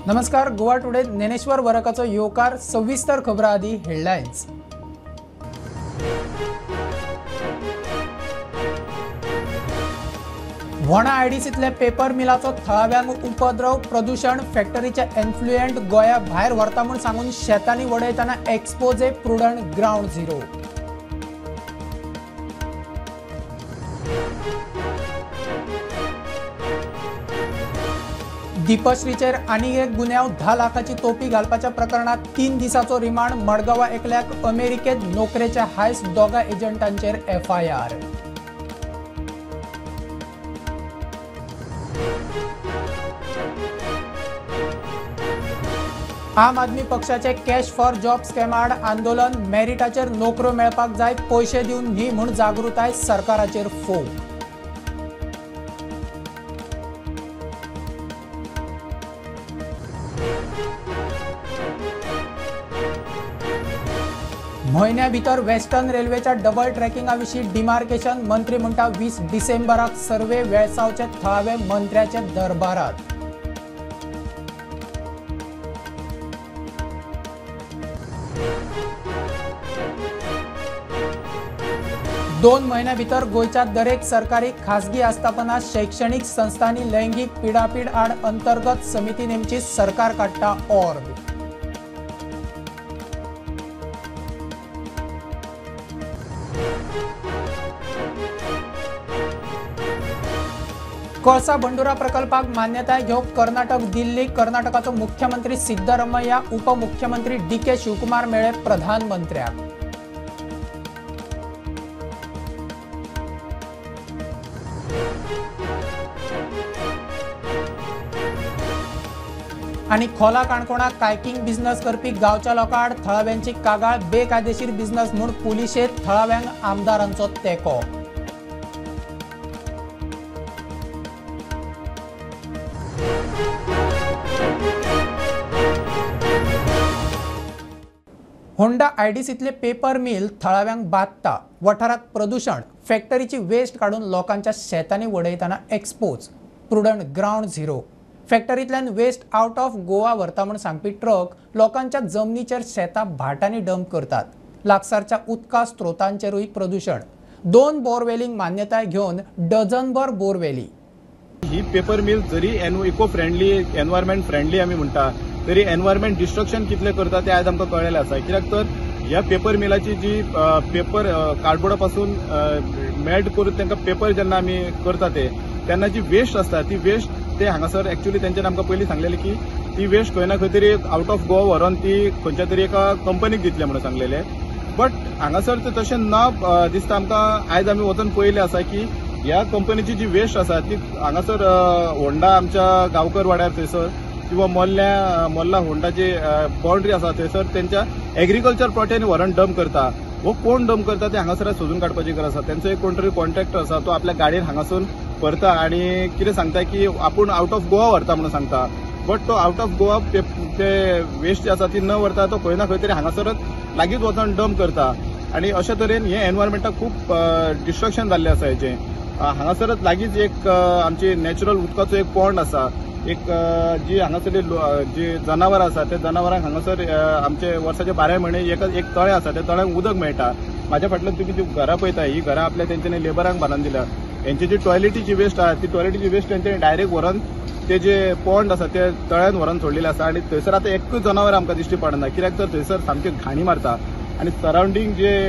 नमस्कार, गोवा टुडे ज्ञानेश्वर वरकाचो येवकार. सविस्तर खबरां आदी हेडलायन्स. व्होणा आयडीसींतले पेपर मिलाचो थळाव्यांक उपद्रव, प्रदूषण, फॅक्टरीचे एन्फ्लुएंट गोंया भायर व्हरता म्हूण सांगून शेतांनी वडयतना एक्सपोजे प्रुडंट ग्रावंड झिरो. दीपश्रीचेर आनीक एक गुन्यांव, 10 लाखाची तोपी घालपाच्या प्रकरणात 3 दिसाचो रिमांड. मडगांवा एकल्याक अमेरिकेत नोकरेच्या हायस, दोगा एजंटांचेर एफआयआर. आम आदमी पक्षाचे कॅश फॉर जॉब स्कॅमाआड आंदोलन. मेरिटाचेर नोकऱ्यो मेळपाक जाय, पयशे दिवन न्ही म्हूण जागृताय, सरकाराचेर फोग. म्हयन्या भितर वेस्टर्न रेल्वेच्या डबल ट्रॅकिंगा विशीं डिमार्केशन. मंत्री म्हणटा 20 डिसेंबराक सर्वे, वेळसावचे थळावे मंत्र्याचे दरबारात. दोन म्हयन्या भितर गोंयच्या दरेक सरकारी, खासगी आस्थापना, शैक्षणिक संस्थांनी लैंगिक पिडापीड आड अंतर्गत समिती नेमची, सरकार काडटा ऑर्ग. कळसा भंडुरा प्रकल्पाक मान्यताय घेवंक कर्नाटक दिल्ली. कर्नाटकाचो मुख्यमंत्री सिद्धरमय्या, उपमुख्यमंत्री डीके शिवकुमार मेळ्ळे प्रधानमंत्र्याक. आनी खोला काणकोणा कायकिंग बिझनस करपी गांवच्या लोकां आड थळाव्यांची कागाळ. बेकायदेशीर बिझनस म्हूण पुलिशेंत थळाव्यांक आमदारांचो तेंको. होंडा आयडीसींतले पेपर मिल थळाव्यांक बादता. वाठारांत प्रदूषण, फॅक्टरीची वेस्ट काडून लोकांच्या शेतांनी वडयतना एक्सपोज. Prudent ground zero. फॅक्टरींतल्यान वेस्ट आउट ऑफ गोवा व्हरता म्हूण सांगपी ट्रक लोकांच्या जमनीचेर शेतां भाटांनी डंप करतात. लागसारच्या उदका स्त्रोतांचेरूय प्रदूषण. 2 बोरवेलींक मान्यताय घेवन डझनभर बोरवेली. ही पेपर मिल जरी इको फ्रेंडली, एनवायरमेंट फ्रेंडली आमी म्हणटा तरी एनवायरमेंट डिस्ट्रक्शन कितलें करता तें आयज आमकां कळ्ळेलें आसा. कित्याक तर ह्या पेपर मिलाची जी पेपर कार्डबोर्डा पासून मेल्ट करून तांकां पेपर जेन्ना आमी करता ते तेन्ना जी वेस्ट आसता ती वेस्ट ते हांगासर एक्चुअली तेंच्यानी आमकां पयलीं सांगलेलें की ती वेस्ट खंय ना खंय तरी आउट ऑफ गोवा व्हरोन ती खंयच्या तरी एका कंपनीक दितले म्हणून सांगलेलें. बट हांगासर ते तशें ना दिसता आमकां. आयज आमी वचून पळयलें आसा की ह्या कंपनीची जी वेस्ट आसा ती हांगासर होंडा आमच्या गांवकर वाड्यार थंयसर किंवा मोल्ला होंडाची बाउंड्री आसा थंयसर तेंच्या एग्रीकल्चर प्लॉटांनी व्हरून डंप करता. हो कोण डंप करता ते हांगासर सोदून काडपाची गरज आसा. तेंचो एक कोण तरी कॉन्ट्रॅक्टर आसा, तो आपल्या गाडयेन हांगासून व्हरता आनी कितें सांगता की आपूण आउट ऑफ गोवा व्हरता म्हणून सांगता. बट तो आउट ऑफ गोवा ते वेस्ट जी आसा ती न व्हरता तो खंय ना खंय तरी हांगासरच लागींच वचून डंप करता आनी अशे तरेन हें एनवायरमेंटाक खूब डिस्ट्रक्शन जाल्लें आसा. हेचें हांगासरच लागींच एक आमची नॅचरल उदकाचो एक पॉन्ड आसा. एक जी हांगासरली जी जनावरां आसा त्या जनावरांक हांगासर आमचे वर्साचे 12 म्हयने एक तळें आसा, त्या तळ्यांक उदक मेळटा. म्हाज्या फाटल्यान तुमी जी घरां पळयता ही घरां आपल्या तेंच्यांनी लेबरांक बांदून दिल्या. हेंची जी टॉयलेटीची वेस्ट आसा ती टॉयलेटीची वेस्ट तेंच्यांनी डायरेक्ट व्हरून ते जे पॉन्ड आसा ते तळ्यान व्हरून सोडलेले आसा आनी थंयसर आतां एकूच जनावर आमकां दिश्टी पडना. कित्याक तर थंयसर सामकी घाणी मारता आनी सरावंडींग जे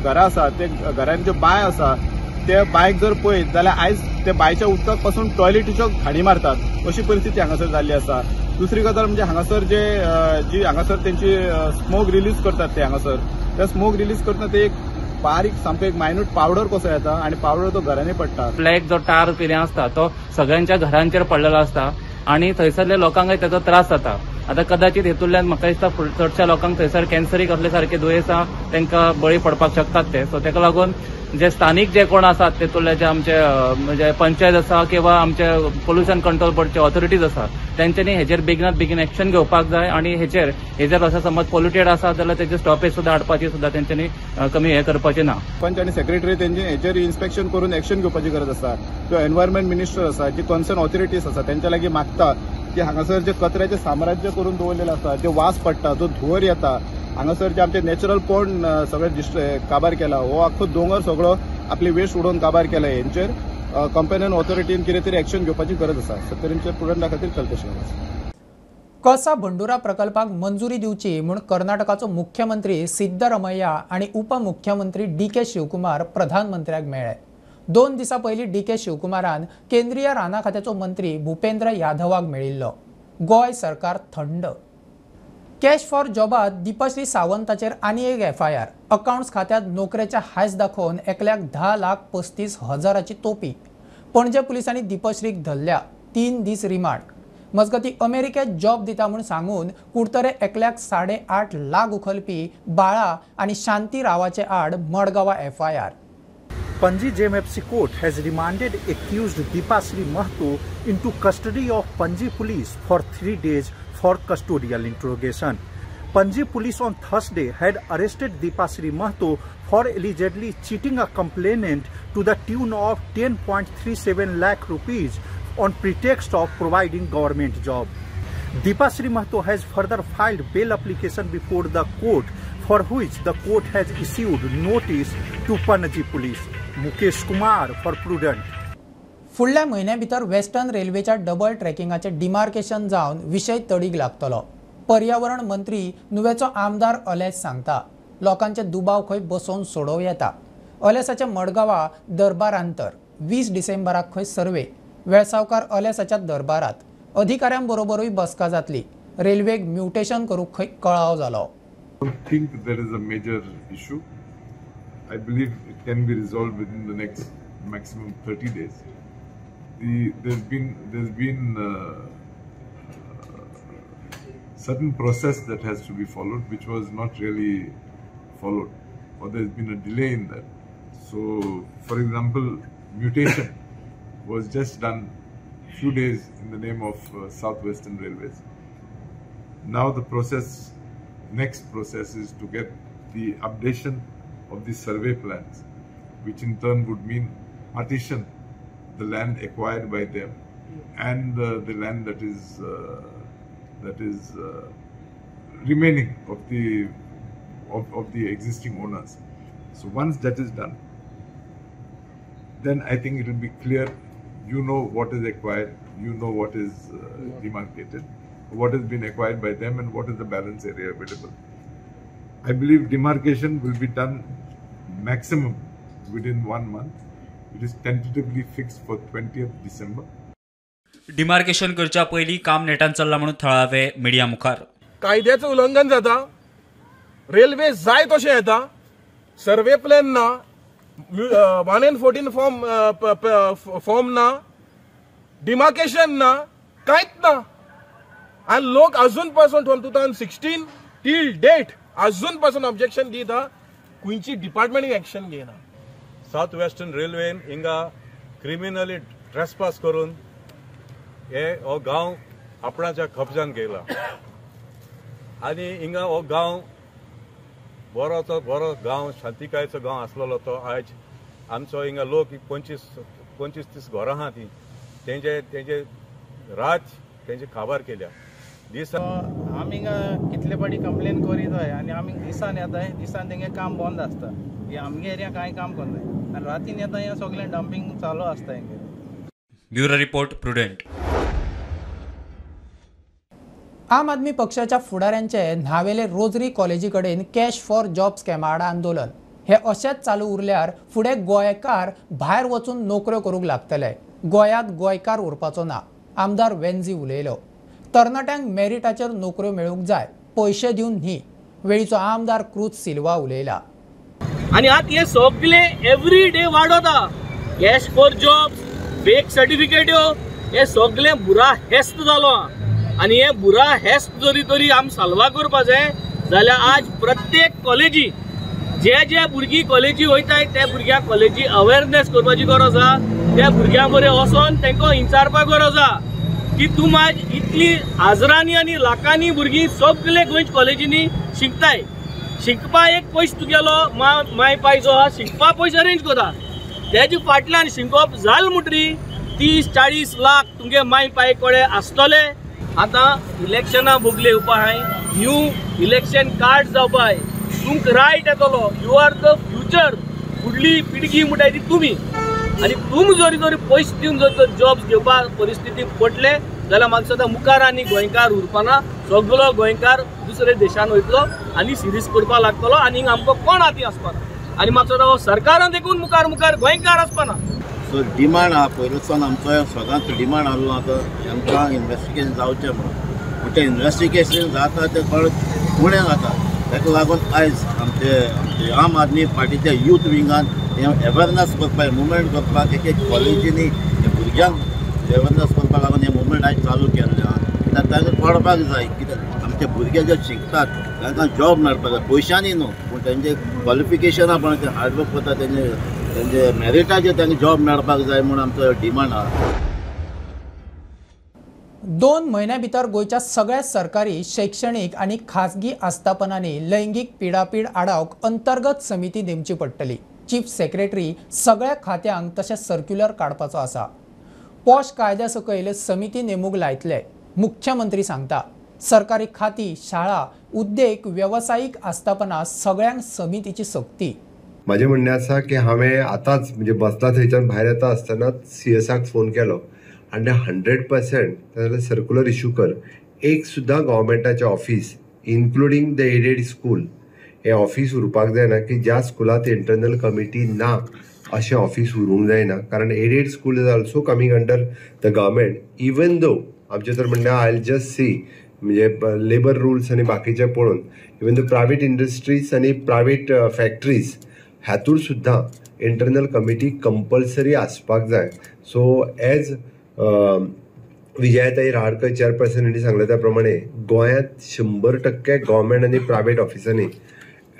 घरां आसा ते घरांनी ज्यो बांय आसा ते बांयक जर पळयत जाल्यार आयज ते बांयच्या उदकाक पासून टॉयलेटीच्यो घाणी मारतात अशी परिस्थिती हांगासर जाल्ली आसा. दुसरी गजाल म्हणजे हांगासर जे जी हांगासर तेंची स्मोक रिलीज करतात ते हांगासर त्या स्मोक रिलीज करतना ते एक बारीक सामको एक मायन्यूट पावडर कसो येता आनी पावडर तो घरांनी पडटा. ब्लॅक जो टार कितें आसता तो सगळ्यांच्या घरांचेर पडलेलो आसता आनी थंयसरल्या लोकांकय ताचो त्रास जाता. आतां कदाचित हेतूंतल्यान म्हाका दिसता चडश्या लोकांक थंयसर कॅन्सरीक असले सारके दुयेंसां तांकां बळी पडपाक शकतात ते. सो ताका लागून जे स्थानीक जे कोण आसात तेतूंतले जे आमचे म्हणजे पंचायत आसा किंवा आमचे पोल्युशन कंट्रोल बोर्डचे ऑथॉरिटीज आसा तेंच्यांनी हेजेर बेगिनात बेगीन एक्शन घेवपाक जाय आनी हेजेर अशें समज पोल्युटेड आसा जाल्यार तेजे स्टॉपेज सुद्दां हाडपाची सुद्दां तेंच्यांनी कमी हें करपाचें ना. पंच आनी सेक्रेटरी तेंचे हेजेर इन्स्पेक्शन करून एक्शन घेवपाची गरज आसा. जो एनवायरमेंट मिनिस्टर आसा, जी कन्सर्न ऑथॉरिटीज आसा तेंच्या लागीं मागता की हांगासर जे कचऱ्याचें साम्राज्य करून दवरलेलें आसा, जे वास पडटा, जो धुंवर येता, हांगासर जे आमचे नॅचरल पोंड सगळे काबार केला, हो आख्खो दोंगर सगळो आपली वेस्ट उडोवन काबार केला. हेंचेर कंपेनन ऑथॉरिटीन कितें तरी एक्शन घेवपाची गरज आसा. सत्तरींचे प्रुडंटा खातीर कल्पेश गांवस. कसा भंडुरा प्रकल्पाक मंजुरी दिवची म्हूण कर्नाटकाचो मुख्यमंत्री सिद्धरमय्या आनी उपमुख्यमंत्री डी.के. शिवकुमार प्रधानमंत्र्याक मेळ्ळे. 2 दिसां पयलीं डी.के. शिवकुमारान केंद्रीय रानां खात्याचो मंत्री भूपेंद्र यादवाक मेळिल्लो. गोंय सरकार थंड. कॅश फॉर जॉबात दीपश्री सावंताचेर आनी एक एफआयआर. अकाउंट्स खात्यात नोकरेच्या हायस दाखोवन एकल्याक 10,35,000 तोपी. पणजे पुलिसांनी दीपश्रीक धरल्या. 3 दीस रिमांड. मजगती अमेरिकेत जॉब दिता म्हूण सांगून कुडतरे एकल्याक 8.5 लाख उखलपी बाळा आनी शांती रावाचे आड मडगांवा FIR. Panaji JMFC court has remanded accused Deepashri Mahto into custody of Panaji police for 3 days for custodial interrogation. Panaji police on Thursday had arrested Deepashri Mahto for allegedly cheating a complainant to the tune of 10.37 lakh rupees on pretext of providing government job. Deepashri Mahto has further filed bail application before the court, for which the court has issued notice to Panaji police. Mukesh Kumar for Prudent. फुडल्या म्हयन्या भितर western रेल्वेच्या double ट्रॅकिंगाचें demarcation जावन विशय तडीक लागतलो. पर्यावरण मंत्री नुवेचो आमदार अलेस सांगता, लोकांचे दुबाव खंय बसोवन सोडोवं येता. अलेसाच्या मडगांवा दरबारांतर 20 डिसेंबराक खंय सर्वे. वेळसावकार अलेसाच्या दरबारात अधिकाऱ्यांबरोबरूय बसका जातली. रेल्वेक म्युटेशन करूंक खंय कळाव जालो. I don't think there is a major issue. I believe it can be resolved within the next maximum 30 days. There's been certain process that has to be followed, which was not really followed, or there's been a delay in that. So, for example, mutation was just done few days in the name of South Western Railways. Now the process, next process is to get the updation of the survey plans, which in turn would mean partition the land acquired by them and the land that is remaining of the existing owners. So once that is done, then I think it will be clear. You know what is acquired, you know what is demarcated, what has been acquired by them, and what is the balance area available. I believe demarcation will be done maximum within 1 month. It is tentatively fixed for 20th December. Demarcation करच्या पयलीं काम नेटान चल्ला म्हणून थळावे media मुखार. कायद्याचं उल्लंघन जाता, रेल्वे जाय तशें येता, सर्वे प्लॅन ना, 1 and 14 form ना, डिमार्केशन ना, कांयच ना. आनी लोक अजून पासून फ्रॉम 2016 टील डेट अजून पासून ऑब्जेक्शन दिता, खंयची डिपार्टमेंट एक्शन घेयना. साउथ वेस्टर्न रेल्वेन हिंगा क्रिमिनली ट्रेसपास करून हे हो गांव आपणाच्या कब्जान घेयला आनी हिंगा हो गांव बरो तो बरो गांव, शांतिकायेचो गांव आसलेलो तो आयज आमचो हिंगा लोक 25-30 घरां आहा ती तेंचे तेंचे रात तेंचे काबार केल्या. दीस आमी हिंगा कितले फावटी कंप्लेन करीत आनी आमी दिसान येताय, दिसान तेंगे काम बंद आसता, आमगे एरिया कांय काम करनाय आनी रातीन येता हें सगळें डंपींग चालू आसता हेंगे. Bureau report, Prudent. आम आदमी पक्षाच्या फुडाऱ्यांचे न्हावेले रोजरी कॉलेजी कडेन कॅश फॉर जॉब स्कॅमा आड आंदोलन. हे अशेंच चालू उरल्यार फुडें गोंयकार भायर वचून नोकऱ्यो करूंक लागतले. गोंयांत गोंयकार उरपाचो ना, आमदार वेन्झी उलयलो. तरणाट्यांक मेरिटाचेर नोकऱ्यो मेळूंक जाय, पयशे दिवन न्ही, वेळीचो आमदार क्रूज सिल्वा उलयला. आनी आतां हे सगळे एवरी डे वाडोता, कॅश फॉर जॉब्स, फेक सर्टिफिकेट्यो, हे सगळे बुरा हेस्त जालो. आनी हे बुरा हेस्त जरी तरी आमी साल्वा करपा जाय जाल्यार आज प्रत्येक कॉलेजी जे जे भुरगीं कॉलेजी वयताय त्या भुरग्यांक कॉलेजी अवेरनेस करपाची गरज आसा. त्या भुरग्यां बरें वचोन तांकां विचारपाक गरज आसा की तूं आयज इतली हजरांनी आनी लाखांनी भुरगीं सगळे गोंयच्या कॉलेजींनी शिकताय, शिकपा एक पयस तुगेलो माय पाय जो आहा शिकपा पयस अरेंज करता, तेजे फाटल्यान शिकोवप जालें म्हणटरी 30-40 लाख तुमगे माय पाय कडेन आसतले. आतां इलेक्शनां भोगले येवपा आहाय, न्यू इलेक्शन कार्ड जावपा आहाय, तुमकां रायट येतलो. You are the future, फुडली पिळगी म्हणटाय ती तुमी. आनी तुमी जरी जरी पयशे दिवन जर तर जॉब्स घेवपाक परिस्थिती पडले जाल्यार म्हाका दिसता मुखार आनी गोंयकार उरपाना, सगलो गोंयकार दुसऱ्या देशान वयतलो आनी सिरीज करपाक लागतलो आनी आमकां कोण हाती आसपाना. आनी म्हाका दिसता सरकारान देखून मुखार मुखार गोंयकार आसपाना. सो डिमांड आहा पयलींच्यान आमचो सदांच डिमांड आहलो आतां तांकां इन्वेस्टिगेशन जावचें म्हणून, पूण तें इन्वेस्टिगेशन जाता तें थोडें उणें जाता. ताका लागून आयज आमचे आमचे आम आदमी पार्टीच्या यूथ विंगान हें अवेरनस करपाक, मुवमेंट करपाक एक एक कॉलेजींनी भुरग्यांक अवेरनस करपाक लागून हें मुवमेंट आयज चालू केल्लें आहा. कित्याक तांकां कळपाक जाय कित्याक आमचे भुरगे जे शिकतात तांकां जॉब मेळपाक जाय, पयशांनी न्हू पूण तेंचे क्वॉलिफिकेशना पण ते हार्डवर्क करता तेंचे तेंचे मेरिटाचेर तांकां जॉब मेळपाक जाय म्हूण आमचो डिमांड आहा. 2 म्हयन्या भितर गोंयच्या सगळ्या सरकारी, शैक्षणीक आनी खाजगी आस्थापनांनी लैंगीक पिडापीड आडावंक अंतर्गत समिती नेमची पडटली. चीफ सेक्रेटरी सगळ्या खात्यांक तशें सर्क्युलर काडपाचो आसा. पॉश कायद्या सकयल समिती नेमूंक लायतले. मुख्यमंत्री सांगता सरकारी खाती, शाळा, उद्देग, वेवसायीक आस्थापनां सगळ्यांक समितीची सक्ती. म्हाजें म्हणणें आसा की हांवें आतांच म्हणजे बसला थंयच्यान भायर येता आसतना सीएसाक फोन केलो आनी 100% जाल्यार सर्कुलर इशू कर, एक सुद्दां गव्हर्मेंटाचें office including the aided school हें ऑफीस उरपाक जायना की ज्या स्कुलांत इंटरनल कमिटी ना अशें ऑफीस उरूंक जायना, कारण aided school is also coming under the government. Even though आमचें तर म्हणणें I just सी म्हणजे लेबर रुल्स आनी बाकीचे पळोवन इवन दो प्रायवेट इंडस्ट्रीज आनी प्रायवेट फॅक्ट्रीज हातूंत सुद्दां इंटरनल कमिटी कंपल्सरी आसपाक जाय. सो एज विजयाताई रहाडकर चेअरपर्सन हांणी सांगलें त्या प्रमाणे गोंयांत 100% गव्हर्मेंट आनी प्रायवेट ऑफिसांनी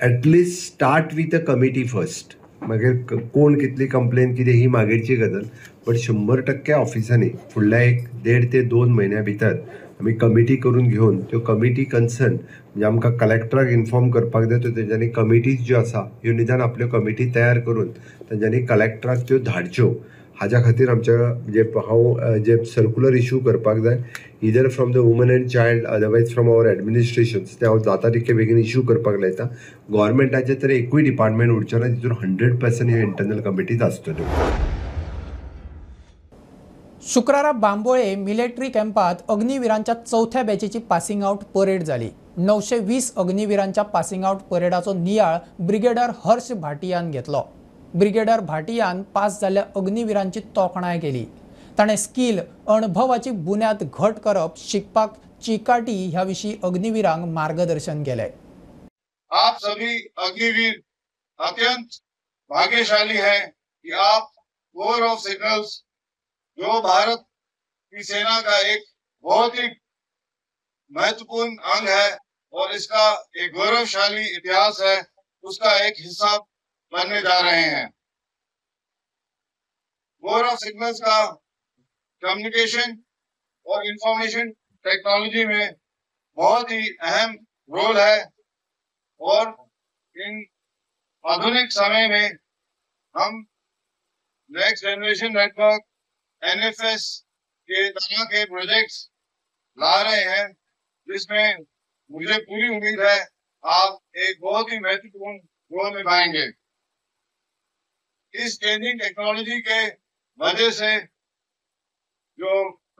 at least start with a committee first, मागीर कोण कितली कंप्लेन कितें ही मागीरची गजाल, बट 100% ऑफिसांनी फुडल्या 1-1.5 ते 2 म्हयन्या भितर आमी कमिटी करून घेवन त्यो कमिटी कन्सर्न म्हणजे आमकां कलेक्टराक इन्फॉर्म करपाक जाय, त्यो तेंच्यांनी कमिटीज ज्यो आसा ह्यो निदान आपल्यो कमिटी तयार करून तेंच्यांनी कलेक्टराक त्यो धाडच्यो. हाज्या खातीर आमच्या म्हणजे हांव जे सर्कुलर इशू करपाक जाय either from the woman and child otherwise from our administration, ते हांव जाता तितके बेगीन इशू करपाक लायता. गव्हर्मेंटाचें तर एकूय डिपार्टमेंट उरचें ना तितून 100% ह्यो इंटरनल कमिटीज आसतल्यो. शुक्रारा बांबोळे मिलिटरी कॅम्पात अग्निवीरांच्या 4थ्या बॅचीची पासिंग आउट परेड जाली. 920 अग्निवीरांच्या पासिंग आउट परेडाचो नियाळ ब्रिगेडर हर्ष भाटियान घेतलो. ब्रिगेडर भाटियान पास जाल्ल्या अग्निवीरांची तोखणाय केली. ताणें स्कील, अणभवाची बुन्याद घट करप, शिकपाक चिकाटी ह्या विशीं अग्निवीरांक मार्गदर्शन केलें. आप सभी अग्निवीर अत्यंत भाग्यशाली हैं कि आप कोर ऑफ सिग्नल्स जो भारत की सेना का एक बहुत ही महत्वपूर्ण अंग है और इसका एक गौरवशाली इतिहास है, उसका एक हिस्सा बनने जा रहे हैं। कोर ऑफ सिग्नल्स का कम्युनिकेशन और इंफॉर्मेशन टेक्नोलॉजी में बहुत ही अहम रोल है और इन आधुनिक समय में हम नेक्स्ट जनरेशन नेटवर्क एनएफएस के तरह के प्रोजेक्ट्स ला रहे हैं, जिसमें मुझे पूरी उम्मीद है आप एक बहुत ही महत्वपूर्ण रोल निभाएंगे। इस चेंजिंग टेक्नोलॉजी के वजह से जो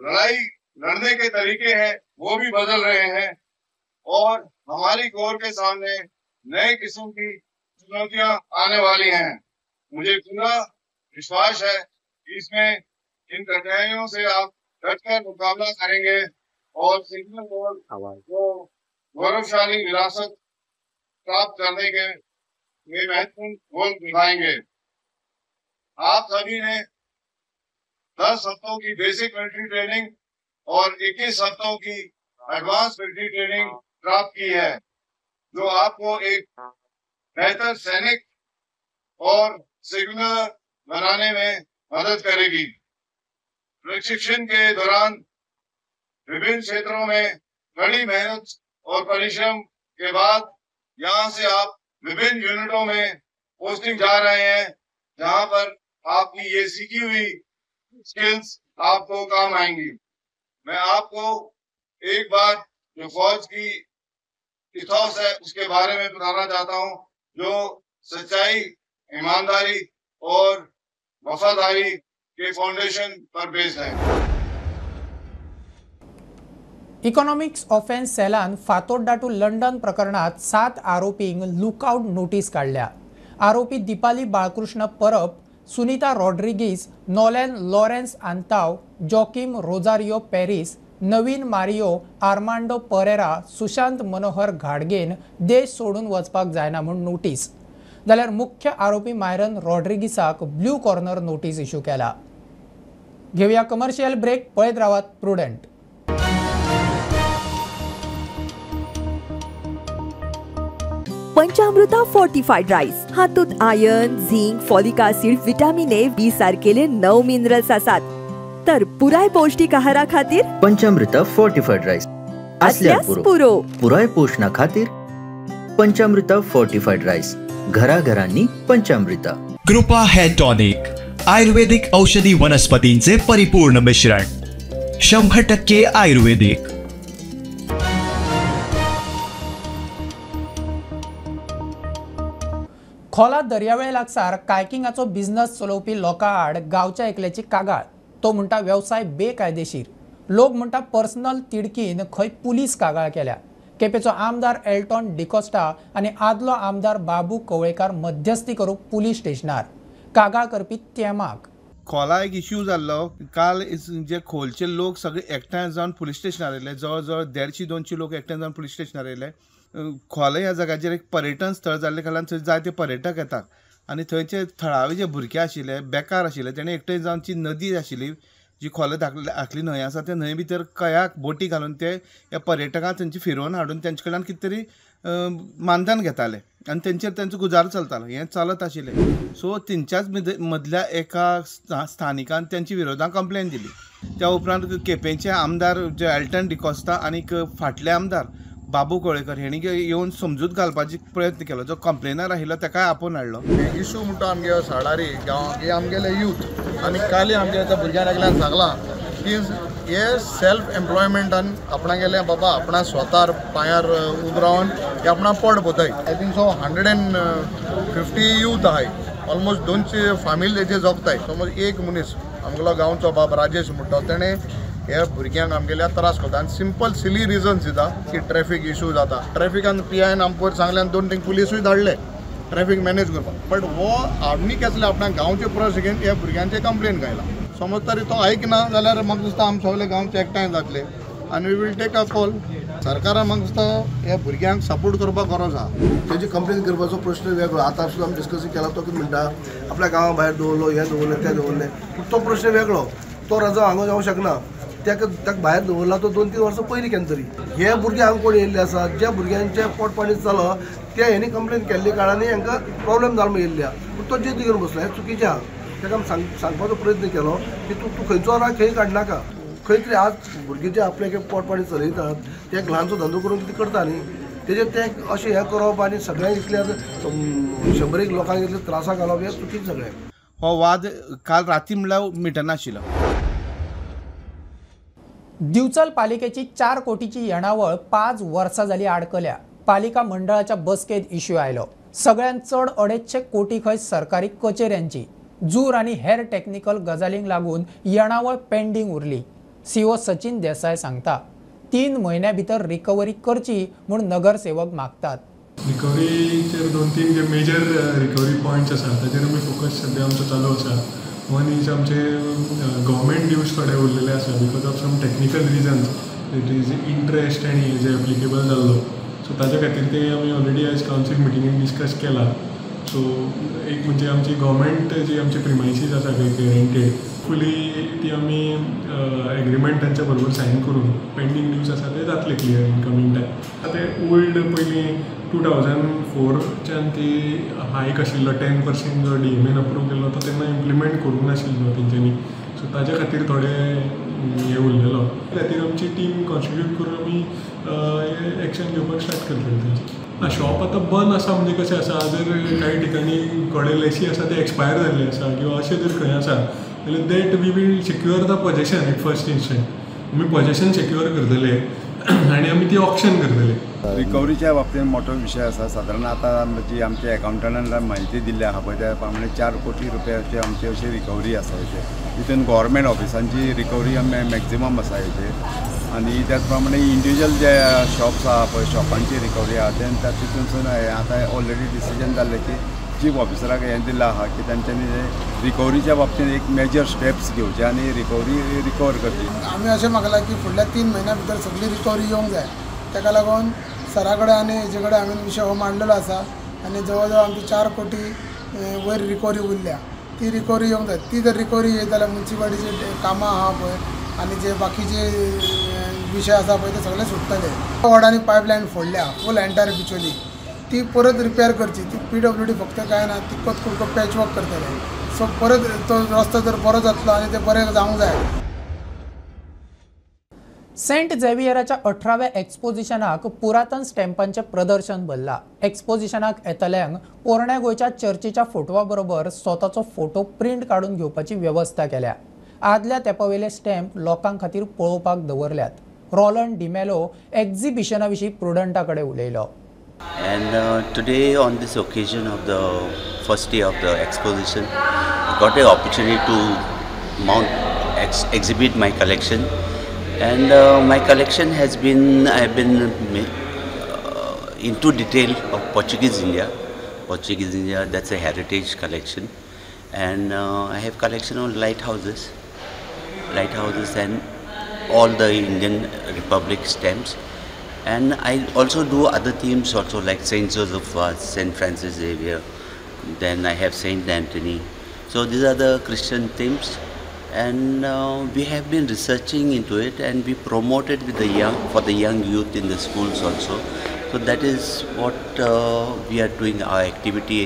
लड़ाई लड़ने के तरीके हैं वो भी बदल रहे हैं और हमारी कोर के सामने नए किस्म की चुनौतियां आने वाली हैं। मुझे पूरा विश्वास है कि इसमें इन कठिनाइयों से आप डटकर मुकाबला करेंगे और सिग्नल कोर को गौरवशाली विरासत प्राप्त करने के में महत्वपूर्ण रोल निभाएंगे। आप सभी ने 10 हफ्तों की बेसिक मिलिट्री ट्रेनिंग और 21 हफ्तों की एडवांस मिलिट्री ट्रेनिंग प्राप्त की है, जो आपको एक बेहतर सैनिक और सिग्नल बनाने में मदद करेगी। प्रशिक्षण के दौरान विभिन्न क्षेत्रों में कड़ी मेहनत और परिश्रम के बाद यहाँ से आप विभिन्न यूनिटों में पोस्टिंग जा रहे हैं, जहाँ पर आपकी ये सीखी हुई स्किल्स आपको काम आएंगी। मैं आपको एक बार जो फौज की इथॉस है उसके बारे में बताना चाहता हूँ, जो सच्चाई, ईमानदारी और वफादारी के फाउंडेशन पर बेस्ड है। इकॉनॉमिक्स ऑफेन्स सेलान फातोड्डा टू लंडन प्रकरणात 7 आरोपींक लुकआउट नोटीस काडल्या। आरोपी Deepali Balkrishna Parab, Sunita Rodrigues, Nolan Lawrence Antao, Joaquim Rosario Paris, Naveen Mario Armando Pereira, Sushant Manohar घाडगेन देश सोडून वचपाक जायना म्हूण नोटीस। जाल्यार मुख्य आरोपी मायरन रॉड्रिगीसाक ब्लू कॉर्नर नोटीस इश्यू केला। घेवया कमर्शियल ब्रेक, पळयत रावात प्रुडंट। पंचामृता फोर्टिफाईड राईस हातूंत iron, zinc, folic acid, vitamin A, B सारकेले 9 मिनरल्स आसात। तर पुराय पौष्टिक आहारा खातीर पंचामृता फोर्टिफाईड राईस असल्यास पुरो। पुराय पोषणा खातीर पंचामृता फोर्टिफाईड राईस, घराघरांनी पंचामृता। कृपा हेअर टॉनिक, आयुर्वेदिक औषधी वनस्पतींचे परिपूर्ण मिश्रण, 100% आयुर्वेदिक। खोला दर्यावेळ लागसार कायकिंगाचो बिझनस चलोवपी लोकां आड गांवच्या एकल्याची कागाळ। तो म्हणटा वेवसाय बेकायदेशीर, लोक म्हणटा पर्सनल तिडकीन खंय पुलीस कागाळ केल्या। केपेचो आमदार एल्टॉन डिकोस्टा आनी आदलो आमदार बाबू कवळेकार मध्यस्थी करूंक पुलीस स्टेशनार कागाळ करपी तेमाक। खोला एक इश्यू जाल्लो काल, जे खोलचे लोक सगळे एकठांय जावन पुलीस स्टेशनार येयले, जवळ जवळ 150-200 लोक एकठांय जावन पुलीस स्टेशनार येयले। खोला ह्या जाग्याचेर एक पर्यटन स्थळ जाल्ले कारणान थंय जायते पर्यटक येतात आनी थंयचे थळावे जे भुरगे आशिल्ले, बेकार आशिल्ले, तेणे एकठांय जावन जी नदी आशिल्ली, जी खोला धाकली न्हंय आसा, त्या न्हंय भितर कयाक बोटी घालून ते ह्या पर्यटकांक थंयचे फिरोवन हाडून तेंचे कडल्यान कितें तरी मानधन घेताले आनी तेंचेर तेंचो गुजारो चलतालो। हें चलत आशिल्लें। सो तेंच्याच मदल्या एका स्थानिकान तेंच्या विरोधान कंप्लेन दिली। त्या उपरांत केपेंचे आमदार जे एल्टन डिकोस्ता आनीक फाटले आमदार बाबू कवळेकर हेणी येवन समजूत घालपाची प्रयत्न केलो। जो कंप्लेनर आशिल्लो ताकाय आपोवन हाडलो। इशू म्हणटा आमगे साडारी गांव हे आमगेले यूथ आनी काली आमगे त्या भुरग्यां एकल्यान सांगलां की हे सेल्फ एम्प्लॉयमेंटान आपणागेले बाबा आपणा स्वतार पांयार उब रावन हे आपणा पोट भोताय। I think so 150 youth आहाय, ऑलमोस्ट 200 फामिली तेजे जगताय। समज एक मनीस आमगेलो गांवचो बाब राजेश म्हणटा, तेणें हे भुरग्यांक आमगेल्या त्रास करता आनी सिंपल सिली रिजन्स दिता की ट्रॅफीक इशू जाता। ट्रॅफिकान पी आयन आमकां पयर सांगलें आनी 2-3 पुलिसूय धाडले ट्रॅफीक मॅनेज करपाक, बट हो आमी केसले आपणा गांवचे प्रश्न घेवन ह्या भुरग्यांचे कंप्लेन घायला। समज तरी तो आयकना जाल्यार म्हाका दिसता आम सगळे गांवचे एकठांय जातले आनी we will take a call. सरकारान म्हाका दिसता ह्या भुरग्यांक सपोर्ट करपाक गरज आहा। तेजी कंप्लेन करपाचो प्रश्न वेगळो। आतां सुद्दां आमी डिस्कस केला, तो कितें म्हणटा आपल्या गांवा भायर दवरलो, हें दवरलें, तें दवरलें, पूण तो प्रश्न वेगळो। तो रजा हांगा जावंक शकना, ताका भायर दवरला तो 2-3 वर्सां पयलीं केन्ना तरी। हे भुरगे हांगा कोण येयल्ले आसा, ज्या भुरग्यांचें पोट पाणी चल ते हेणी कंप्लेन केल्ले कारणान हांकां प्रॉब्लेम जावन येयल्ले आहा। पूण तो जिद्द घेवन बसलो, हें चुकीचें आहा। ताका आमी सांगपाचो प्रयत्न केलो की तूं खंयचो राग खंय काडनाका, खंय तरी आज भुरगे जे आपले पोट पाणी चलयतात ते एक ल्हानसो धंदो करून कितें करता न्ही, तेजेर ते अशें हें करप आनी सगळ्यांक इतले 100 लोकांक इतले त्रासाक घालप हें चुकीचें सगळें। हो वाद काल राती म्हणल्यार मिटनाशिल्लो। दिवचल पालिकेची 4 कोटीची येणावळ 5 वर्सां जाली आडकल्या। पालिका मंडळाच्या बसकेत इश्यू आयलो। सगळ्यांत चड 250 कोटी खंय सरकारी कचेऱ्यांची। जूर आनी हेर टेक्निकल गजालींक लागून येणावळ पेंडींग उरली। सीओ सचिन देसाय सांगता 3 म्हयन्या भितर रिकव्हरी करची म्हूण नगरसेवक मागतात। रिकव्हरीचेर 2-3 जे मेजर रिकव्हरी पॉयंट्स आसा ताचेर आमी फोकस सद्या आमचो चालू आसा। वन is आमचे गव्हर्मेंट ड्यूज थोडे उरलेले आसा because of some technical reasons, it is interest आनी जे एप्लिकेबल जाल्लो, सो ताच्या खातीर ते आमी ऑलरेडी आयज कावन्सील मिटिंगेन डिस्कस केला। सो एक म्हणजे आमची गव्हर्मेंट जी आमची प्रिमायसीस आसा खंय रेंटेड फुली ती आमी एग्रीमेंट तांच्या बरोबर सायन करून पेंडींग ड्यूज आसा ते जातले क्लियर इन कमींग टायम। आतां ते ओल्ड पयलीं 2004च्यान ती हायक आशिल्लो 10% जो डीएमएन अप्रूव केल्लो तो तेन्ना इम्प्लिमेंट करूंक नाशिल्लो तेंच्यांनी, सो ताच्या खातीर थोडे हें उरलेलो। त्या खातीर आमची टीम कॉन्स्टिट्यूट करून आमी एक्शन घेवपाक स्टार्ट करतले तेंची। ना शॉप आतां बंद आसा म्हणजे कशें आसा, जर कांय ठिकाणी थोडे लेसी आसा ते एक्सपायर जाल्ले आसा किंवा अशें जर खंय आसा जाल्यार that we will secure the possession at first instant. आमी पॉजेशन सेक्युअर करतले आनी आमी ती ऑक्शन करतले. रिकवरीच्या बाबतींत मोठो विशय आसा. सादारण आतां जी आमच्या एकावंटंटान म्हायती दिल्ली आहा पळय त्या प्रमाणे 4 कोटी रुपयाची आमची अशी रिकवरी आसा हेचेर. तितून गव्हर्मेंट ऑफिसांची रिकवरी मॅक्झिमम आसा हेचेर आनी त्याच प्रमाणे इंडिविज्युअल जे शॉप्स आहा पळय शॉपांची रिकवरी आहा ते तितूनसून आतां ऑलरेडी डिसिजन जाल्लें की चीफ ऑफिसराक हें दिलां आहा की तांच्यांनी रिकवरीच्या बाबतींत एक मेजर स्टेप्स घेवचे आनी रिकवरी रिकवर करची. आमी अशें मागलां की फुडल्या 3 म्हयन्या भितर सगळी रिकवरी येवंक जाय. ताका लागून सरा कडेन आनी हेजे कडेन हांवें विशय हो मांडलेलो आसा आनी जवळ जवळ आमची 4 कोटी वयर रिकवरी उरल्या, ती रिकवरी येवंक जाय. ती जर रिकवरी येत जाल्यार मुन्सिपालिटीची कामां आहा पळय आनी जे बाकीचे विशय आसा पळय ते सगळे सुट्टले. वॉर्डांनी पायपलायन फोडल्या फूल एंटायर बिचोली, ती परत रिपेर करची. ती PWD फक्त काय ना तितकोच कुडको पॅच वर्क करतले. सो परत तो रस्तो जर बरो जातलो आनी ते बरें जावंक जाय. सेंट झेवियराच्या 18व्या एक्सपोजिशनाक पुरातन स्टॅम्पांचें प्रदर्शन भरलां. एक्सपोजिशनाक येतल्यांक पोरण्या गोंयच्या चर्चीच्या फोटवा बरोबर स्वताचो फोटो प्रिंट काडून घेवपाची वेवस्था केल्या. आदल्या तेंपावेले स्टॅम्प लोकां खातीर पळोवपाक दवरल्यात. रोलंड डिमेलो एक्झिबिशना विशीं प्रुडंटा कडेन उलयलो. And today on this occasion of the first day of the exposition, I got an opportunity to exhibit my collection. And my collection has been, I've been into detail of Portuguese India. Portuguese India, that's a heritage collection. And I have collection on lighthouses and all the Indian Republic stamps. And I also do other themes also, like Saint Joseph Vaz, Saint Francis Xavier, then I have Saint Anthony. So these are the Christian themes, and we have been researching into it, and we promote it with the young, for the young youth in the schools also. So that is what we are doing, our activity.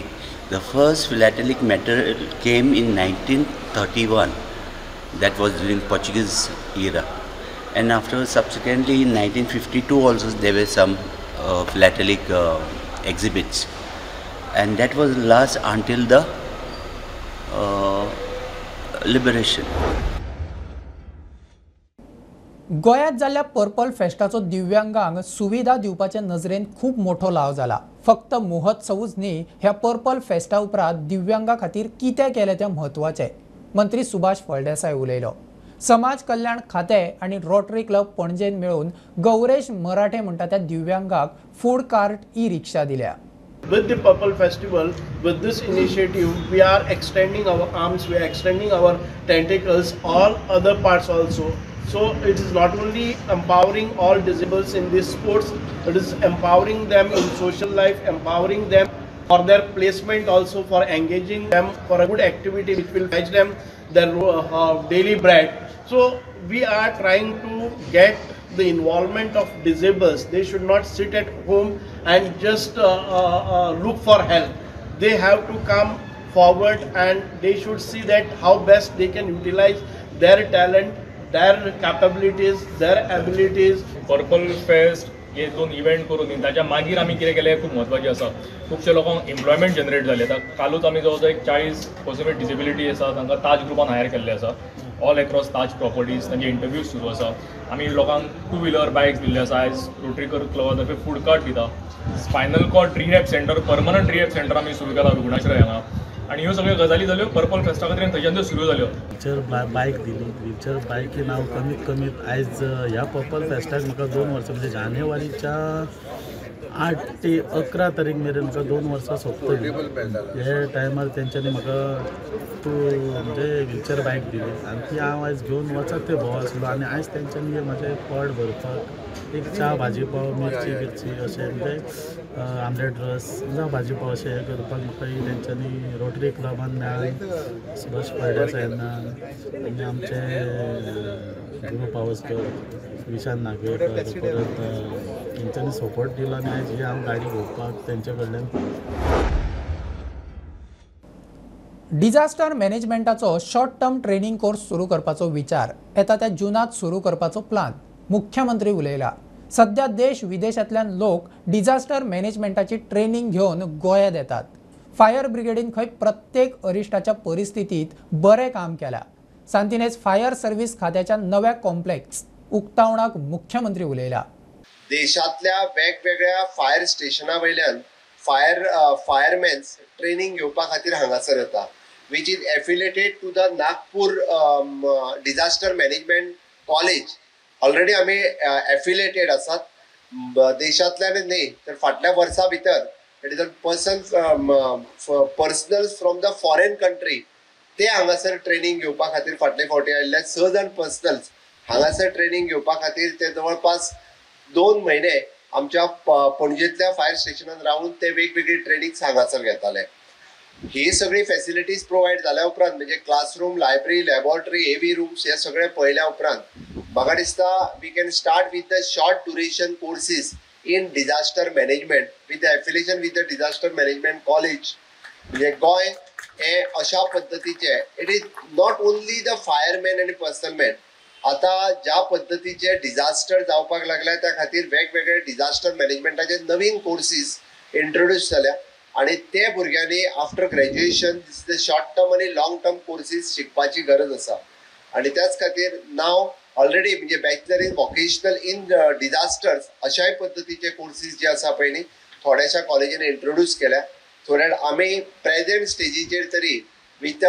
The first philatelic matter came in 1931, that was during Portuguese era. And after subsequently in 1952 also there were some philatelic exhibits, and that was last until the liberation. गोंयांत जाल्ल्या purple फेस्टाचो दिव्यांगांक सुविधा दिवपाचे नजरेन खूब मोठो लाव जाला. फक्त महोत्सवूच न्ही, ह्या पर्पल फेस्टा उपरांत दिव्यांगा खातीर कितें केलें तें म्हत्वाचें, मंत्री सुभाष फळदेसाय उलयलो. समाज कल्याण खातें आनी रोटरी क्लब पणजेन मेळून गौरेश मराठे म्हणटा त्या दिव्यांगाक फूड कार्ट ई रिक्षा दिल्या. With the Purple Festival, with this initiative, we are extending our arms, we are extending our tentacles, all other parts also. So it is not only empowering all disabled in this sports, it is empowering them in social life, empowering them for their placement also, for engaging them for a good activity which will fetch them their daily bread. So we are trying to get the involvement of disabled. They should not sit at home and just look for help. They have to come forward and they should see that how best they can utilize their talent, their capabilities, their abilities. Purple Fest हे दोन event करून ताच्या मागीर आमी कितें केलें खूब म्हत्वाचें आसा. खुबशे लोकांक एम्प्लॉयमेंट जनरेट जालें. आतां कालूच आमी जवळ जवळ एक 40 पर्सन विथ डिसेबिलिटी आसा तांकां ताज ग्रुपान हायर केल्ले आसा. ऑल एक्रॉस ताज प्रॉपर्टीज तांचे इंटरव्यूज सुरू आसा. आमी लोकांक 2 व्हिलर बायक्स दिल्ले आसा. आयज रोटरी क्लबा तर्फे फूड कार्ट दिता. Spinal cord rehab centre, permanent rehab centre आमी सुरू केला रुग्णाश्रय हांगा. आनी ह्यो सगळ्यो गजाली जाल्यो पर्पल फेस्टा खातीर थंयच्यान त्यो सुरू जाल्यो. व्हिलचेर बायक दिली. व्हिलचेर बायकीन हांव कमीत कमी आयज ह्या पर्पल फेस्टाक म्हाका 2 वर्सां म्हणजे जानेवारीच्या 8 ते 11 तारीख मेरेन म्हाका 2 वर्सां सोंपतली. हे टायमार तेंच्यांनी म्हाका म्हणजे व्हिलचेर बायक दिली आनी ती हांव आयज घेवन वचत ते भोव आसलो. आनी आयज तेंच्यांनी म्हजें पोट भरपाक एक च्या भाजी पाव मिरची बिरची अशें म्हणजे आमलेट रस जावं भाजी पाव अशें हें करपाक म्हाका तेंच्यांनी रोटरी क्लबान मेळ्ळें, सुभाष फळदेसायान आनी आमचे गुरू पावसकर, विशाल नागवेकर, परत तेंच्यांनी सपोर्ट दिलो आनी आयज ही हांव गाडी घेवपाक तेंच्या कडल्यान. डिझास्टर मॅनेजमेंटाचो शॉर्ट टर्म ट्रेनिंग कोर्स सुरू करपाचो विचार येता त्या जूनात सुरू करपाचो प्लान मुख्यमंत्री उलयला. सध्या देश विदेशांतल्यान लोक डिझास्टर मॅनेजमेंटाची ट्रेनिंग घेवन गोंयांत येतात. फायर ब्रिगेडीन खंय प्रत्येक अरिश्टाच्या परिस्थितीत बरें काम केलां. सांतिनेज फायर सर्व्हिस खात्याच्या नव्या कॉम्प्लेक्स उक्तावणाक मुख्यमंत्री उलयला. देशांतल्या वेगवेगळ्या फायर स्टेशना वयल्यान फायरमॅन्स ट्रेनींग घेवपा खातीर हांगासर येता, which is affiliated to the Nagpur disaster management college. Already आमी एफिलेटेड आसात देशांतल्यान न्ही तर फाटल्या वर्सा भितर it is a person personals from the foreign country ते हांगासर ट्रेनींग घेवपा खातीर फाटले फावटी आयिल्ले 6 जाण पर्सनल्स हांगासर ट्रेनींग घेवपा खातीर ते जवळपास 2 म्हयने आमच्या पणजेंतल्या फायर स्टेशनान रावून ते वेगवेगळी ट्रेनिंग्स हांगासर घेताले. ही सगळी फॅसिलिटीज प्रोवायड जाल्या उपरांत म्हणजे classroom, library, laboratory, AV rooms हे सगळे पळयल्या उपरांत म्हाका दिसता we can start with the short duration courses in disaster management with the affiliation with the disaster management college. म्हणजे गोंय हे अशा पद्दतीचे, it is not only the fireman आनी पर्सनलमॅन, आतां ज्या पद्दतीचे डिजास्टर जावपाक लागल्या त्या खातीर वेगवेगळे डिजास्टर मॅनेजमेंटाचे नवीन कोर्सीस इंट्रोड्यूस जाल्या आनी ते भुरग्यांनी after graduation this short term आनी लाँग टर्म कोर्सीस शिकपाची गरज आसा. आनी त्याच खातीर नाव ऑलरेडी म्हणजे bachelor in vocational in disasters अशाय पद्दतीचे कोर्सीस जे आसा पळय न्ही थोड्याशा कॉलेजीन इंट्रोड्यूस केल्या. सो that आमी प्रेजेंट स्टेजीचेर तरी विथ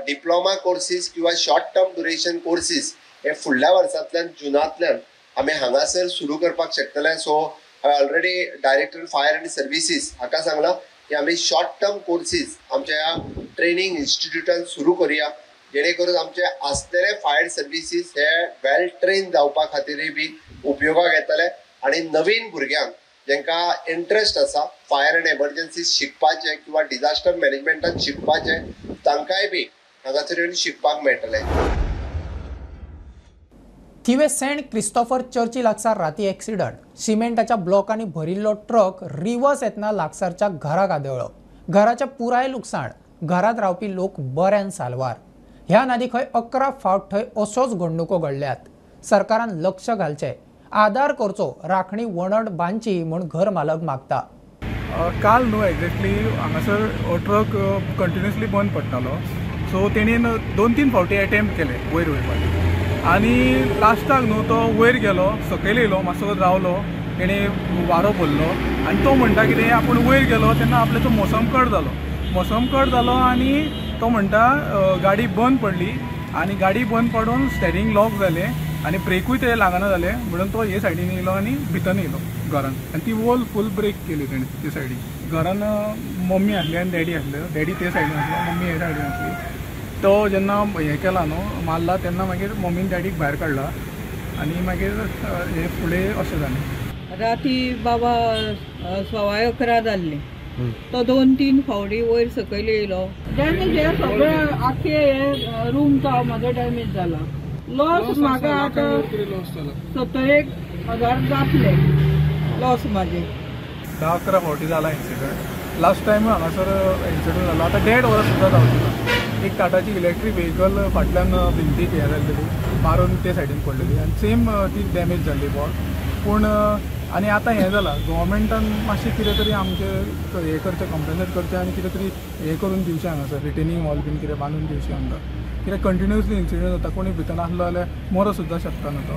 डिप्लोमा कोर्सीस किंवा शॉर्ट टर्म ड्युरेशन कोर्सीस हे फुडल्या वर्सांतल्यान जुनांतल्यान आमी हांगासर सुरू करपाक शकतले. सो हांवें ऑलरेडी डायरेक्टर फायर आनी सर्विसीस हाका सांगलां की आमी शॉर्ट टर्म कोर्सीस आमच्या ह्या ट्रेनींग इन्स्टिट्यूटान सुरू करुया, जेणे करून आमचे आसलेले फायर सर्विसीस हे वेल ट्रेन जावपा खातीरय बी उपयोगाक येतले आनी नवीन भुरग्यांक जांकां इंट्रस्ट आसा फायर आनी एमर्जन्सी शिकपाचें किंवा डिजास्टर मॅनेजमेंटान शिकपाचें तांकांय बी हांगासर येवन शिकपाक मेळटलें. थिवे सेंट क्रिस्तोफर चर्ची लागसार राती एक्सिडंट. सिमेंटाच्या ब्लॉकांनी भरिल्लो ट्रक रिवर्स येतना लागसारच्या घराक आदळ्ळो. घराचें पुराय लुकसाण. घरांत रावपी लोक बऱ्यान साल्वार. ह्या नादी खंय 11 फावट थंय असोच घडणुको घडल्यात. सरकारान लक्ष घालचें, आदार करचो, राखणी वणट बांदची म्हूण घर मालक मागता. काल न्हू एक्झॅक्टली हांगासर ट्रक कंटिन्युअसली बंद पडटालो, सो तेणेन 2-3 फावटी एटेम्प्ट केले वयर वयपाचे आनी लास्टाक न्हू तो वयर गेलो, सकयल येयलो, मातसो रावलो, तेणें वारो भरलो आनी तो म्हणटा कितें आपूण वयर गेलो तेन्ना आपल्याचो मोसम कट जालो, मोसम कट जालो आनी तो म्हणटा गाडी बंद पडली आनी गाडी बंद पडून स्टेरींग लॉक जालें आनी ब्रेकूय ते लागना जाले म्हणून तो हे सायडीन येयलो आनी भितर येयलो घरान आनी ती वॉल फूल ब्रेक केली तेणें ते सायडीन. घरान मम्मी आसली आनी डॅडी आसले, डॅडी ते सायडीन आसलो, मम्मी हे सायडीन आसली. तो जेन्ना हें केला न्हू मारला तेन्ना मागीर मम्मीन डॅडीक भायर काडला आनी मागीर हे फुडें अशें जालें. राती बाबा 10:15 जाल्ली, तो 2-3 फावटी वयर सकयल येयलो. डॅमेज हे सगळें आख्खे हे रूम तो म्हाजो डॅमेज जाला. लॉस म्हाका आतां 70,000 जातले लॉस म्हाजे. 10-11 फावटी जाला इन्सिडंट. लास्ट टायम हांगासर इन्सिडंट जालो, आतां 1.5 वरां सुद्दां जावचें ना. एक टाटाची इलेक्ट्रीक व्हेकल फाटल्यान भिंतीक हें जाल्लेली मारून ते सायडीन पडलेली आनी सेम ती डॅमेज जाल्ली बॉल. पूण आनी आतां हें जालां, गव्हर्मेंटान मातशें कितें तरी आमचें हें करचें, कॉम्पन्सेट करचें आनी कितें तरी हें करून दिवचें हांगासर रिटेनींग वॉल बीन कितें बांदून दिवचें आमकां. कित्याक कंटिन्युअसली इन्सिडंट जाता, कोणी भितर आसलो जाल्यार मरो सुद्दां शकता न्हू तो.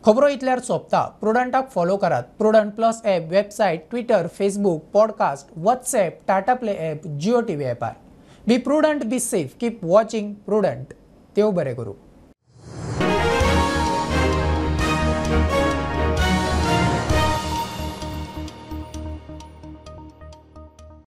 खबरो इतल्यार सोंपता. प्रुडंटाक फॉलो करात. Prudent plus app, website, Twitter, Facebook, podcast, WhatsApp, Tata play app, Jio TV ॲपार. Be prudent, be safe, keep watching Prudent. देव बरें करूं.